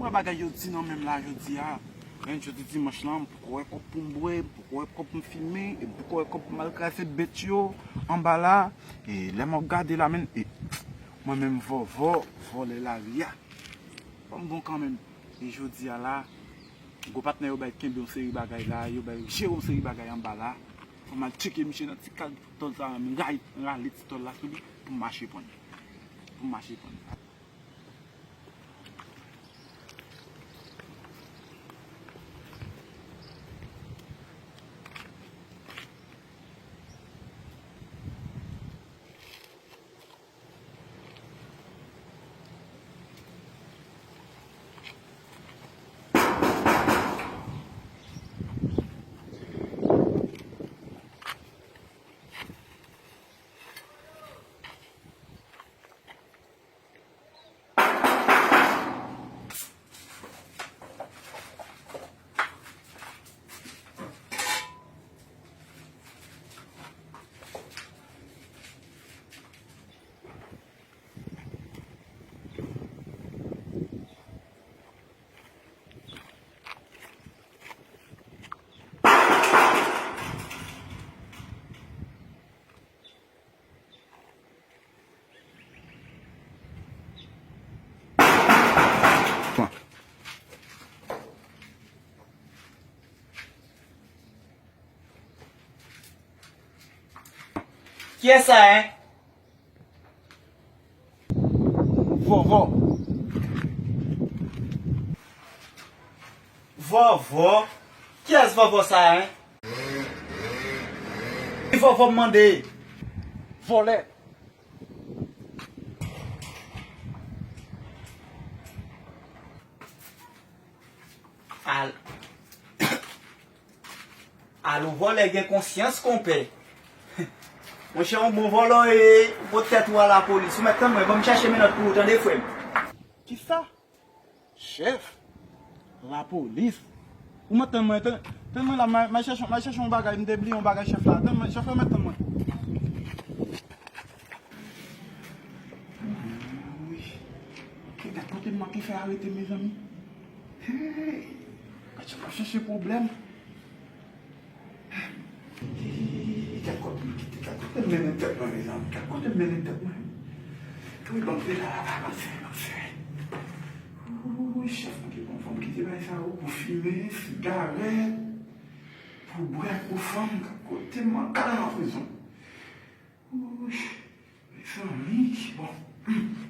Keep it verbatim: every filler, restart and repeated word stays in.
Bagay yo di nan menm la jodi a. Men jodi dimanch lan, m poko wè kòb pou m bwè, m poko wè kòb pou m fimen, e m poko wè kòb pou m al kraze bèt yo anba la. E lè m ap gade la, men, e mwen menm vòvò, vòlè lari a. Ban m bon kanmenm. E jodi a la, gwo patnè yo bay kenbe yon seri bagay la, yo bay jere yon seri bagay anba la. Fò m al tcheke misye nan ti kal tòl sa, m ray, rale ti tòl la sou li pou m mache pran l. Pou m mache pran l. Kiyès sa, en? Vòvò. Vòvò? Kiyès vòvò sa, en? Ki vòvò m mande? Vòlè. Al. Alo, vòlè gen konsyans, konpè. Monchè, yon bon vòlò e, ou pot tèt ou a lapolis. Ou mèt tann mwen, ban m chache menòt pou ou, tande, frè m. Kisa? Chèf? Lapolis? Ou mèt tann mwen, tann, tann mwen la, m a, m a chèche, m a chèche yon bagay, m te bliye yon bagay chèf la. Tann mwen, chèf la, mèt tann mwen. Wi. Gad kote m manke fè arete, mezanmi. Hey! Gad jan m ap chèche pwoblèm. Gad kote m kite, gad kote m mennen tèt mwen, mezanmi. Gad kote m mennen tèt mwen. Wi, ban m vye la, la, la, ban m vye, ban m vye. Wi, chèf, mwen te bon, fò m kite bagay sa yo pou fimen, sigarèt, pou bwè, pou fanm, gad kote m an, gad nan prizon. Wi, mezanmi, bon.